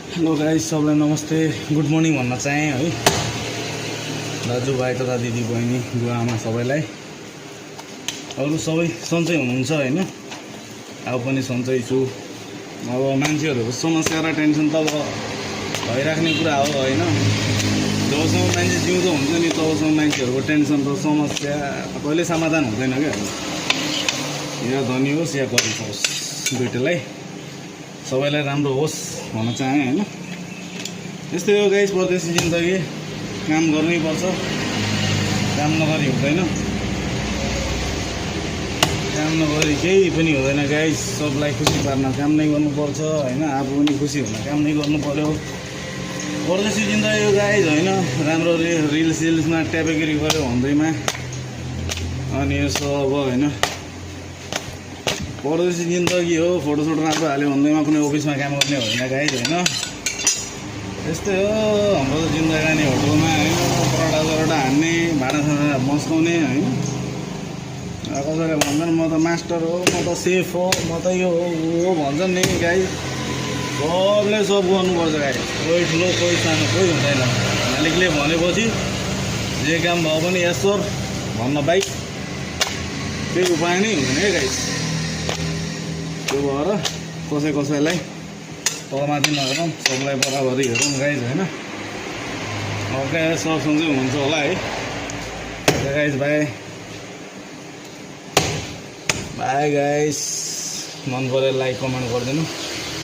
Hello guys, सबलाई नमस्ते good morning भन्न चाहेँ है। दाजुभाइ तथा दिदी बहिनी बुवा आमा सबैलाई अरू सबै सन्चै हुनुहुन्छ होइन। अब पनि सन्चै छु। अब मान्छेहरूको समस्या र टेन्सन त अब भइराख्ने कुरा हो होइन। जबसम्म मान्छे जिउँदो हुन्छ नि तबसम्म मान्छेहरूको टेन्सन र समस्या कहिले समाधान हुँदैन क्या। या धनी होस् या गरिब होस्, दुइटैलाई सबैलाई राम्रो होस् भन्न चाहेँ होइन। यस्तै हो गाइस, परदेशी जिन्दगी, काम गर्नै पर्छ, काम नगरी हुँदैन, काम नगरी केही पनि हुँदैन गाइस। सबलाई खुसी पार्न काम नै गर्नुपर्छ होइन। आफू पनि खुसी हुन काम नै गर्नु पर्यो। परदेशी जिन्दगी हो गाइस होइन। राम्रो रिल्समा ट्यापेगिरी गऱ्यो भन्दैमा अनि यसो अब होइन परदेशी जिन्दगी हो, फोटोसोटो राम्रो हाल्यो भन्दैमा कुनै अफिसमा काम गर्ने होइन गाइस होइन। यस्तै हो हाम्रो त जिन्दगानी, होटलमा होइन पराठा हान्ने, भाँडासाँडा मस्काउने होइन। कसैले भन्छन् म त मास्टर हो, म त सेफ हो, म त यो हो भन्छन् नि गाइस। सबले सब गर्नुपर्छ गाइस, कोही ठुलो कोही सानो कोही हुँदैन। मालिकले भनेपछि जे काम भए पनि यसोर भन्न बाइक केही उपाय नै हुँदैन है गाइस। त्यो भएर कसैलाई तलमाथि नगरौँ, सबलाई बराबरी हेरौँ गाइस होइन। ओके, सब सन्चै हुनुहुन्छ होला है। Guys by by guys. मन पऱ्यो लाइक कमेन्ट गरिदिनु।